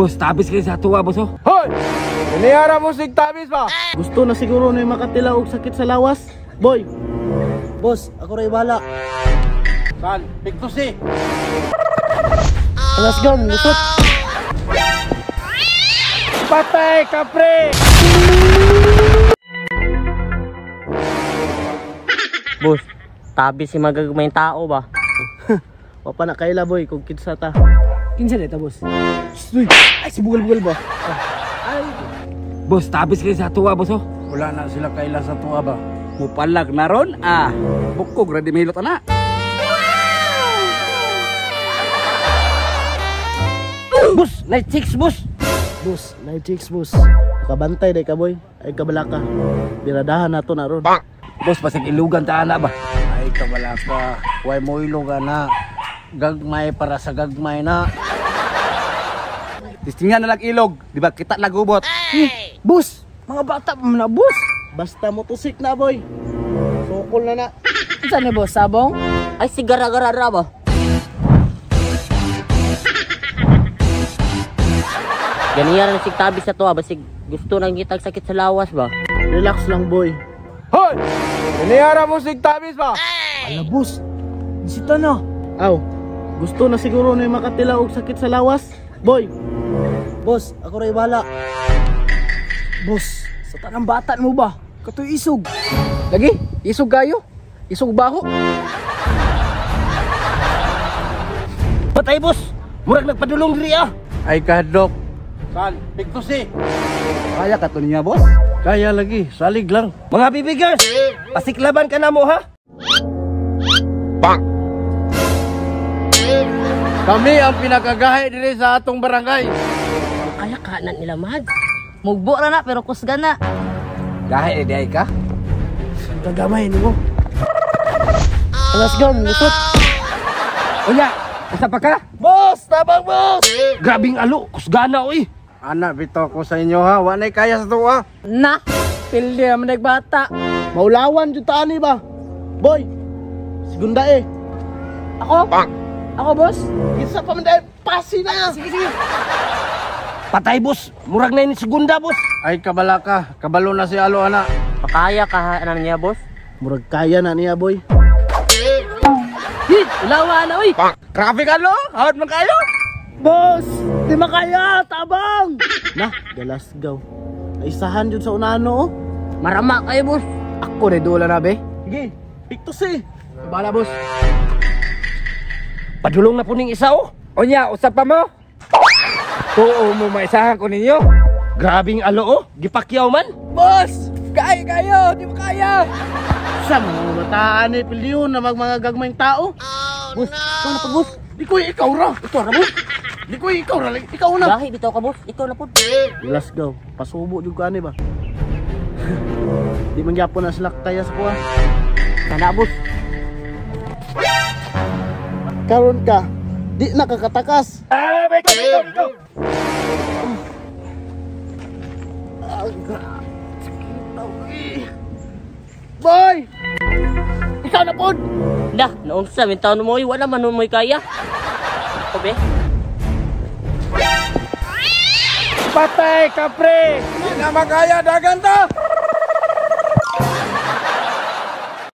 Boss, tabis kayo sa tuwa, boss, oh. Hoy! Inihara mo sig tabis ba? Gusto na siguro na yung makatila og sakit sa lawas. Boy! Boss, ako rin bahala. Sal, pictus eh. Let's go, lusot. Patay ka, pre! Boss, tabi si magagmayng tao ba? Wapa na kaila, boy, kung kinsa ta. Kinsa na ito, boss? Uy, ay, si bugal-bugal ba? Ay. Boss, tabis kayo sa tuwa, boss, oh. Wala na sila kaila sa tuwa ba? Mupalag na ron, ah. Bukog, ready mahilot na. Boss, night chicks, boss. Boss, night chicks, boss. Kabantay day ka, boy. Ay kabalaka. Biradahan na to na ron. Boss, basig ilugan ta na ba? Ay kabalaka, way mo ilugan na. Gagmay para sa gagmay na. Tistingan na lang ilog, di ba kita lagubot. Hey! Boss, mga bata pa man na, boss. Basta mo tusik na, boy. Sukol na na. Saan na, boss? Sabong? Ay, si gara-gara ra ba? Ganiya na sig tabi sa tuwa, basig gusto nang gitag sakit sa lawas ba? Relax lang, boy. Hoy! Inihara mo sig tabis ba? Ala, boss. Bisita na. Aw, gusto na siguro na yung makatila og sakit sa lawas. Boy! Boss, ako rin bahala. Boss, sa tanang bata mo ba? Katoy isog. Lagi, isog kayo. Isog baho. Patay, boss. Murag nagpadulong diri ah. Ay kahadlok. Sal, pictus eh. Kaya ka to niya, boss? Kaya lagi, salig lang. Mga bibigers, pasiklaban ka na mo ha. Bang! Kami ang pinakagahi diri sa atong barangay. Kaya ka na nila, Mads. Mugbo ra na pero kusga na. Gahi, eh, diay ka? Gagamay ni mo. Let's go, lusot. Unya, usa pa ka? Boss, tabang boss! Grabing alo, kusgana, oy. Ana, bitaw ko sa inyo ha, wa na'y kaya sa tuwa. Na, pildi naman nagbata. Maulawan jud ta ani ba? Boy, segunda eh. Ako? Bang! Ako, boss? Kinsa pa man dahil pasi na. Sige, sige. Patay, boss. Murag na ini segunda, boss. Ay kabalaka, kabalo na si Alo ana. Pakaya ka na niya, boss. Murag kaya na niya, boy. Hi, ulawa na, uy. Grabe ka, lo? Hawad man kayo? Boss, di makaya, tabang. Na, galasgaw. Naisahan jud sa unano oh. Marama kayo, boss. Ako na dula na, be. Sige, pictus eh. Bahala, boss. Padulong na po ning isa, oh. Unya, usap pa mo? Tuo mo, maisahan ko ninyo. Grabing alo, oh. Gipakyaw man. Boss, kaya kayo, di mo kaya. Sa mga bataan eh, pilyon na mag mga gagmayng tao. Boss, ikaw na po, boss. Di ko ikaw ra. Ikaw ra, boss. Di ko ikaw ra. Ikaw na. Gahi, bitaw ka, boss. Ikaw na po. Let's go. Pasubo jud ka ani ba? Di man gyapon na sila kaya sa kuha. Sana, boss. Karon ka, di na kakatakas. Ah, ikaw, ikaw, ikaw. Boy! Ikaw na pod! Dah, naunsa, mintaw mo, wala man mo'y kaya. Ako, be. Patay ka, pre! Di na makaya, dagan ta!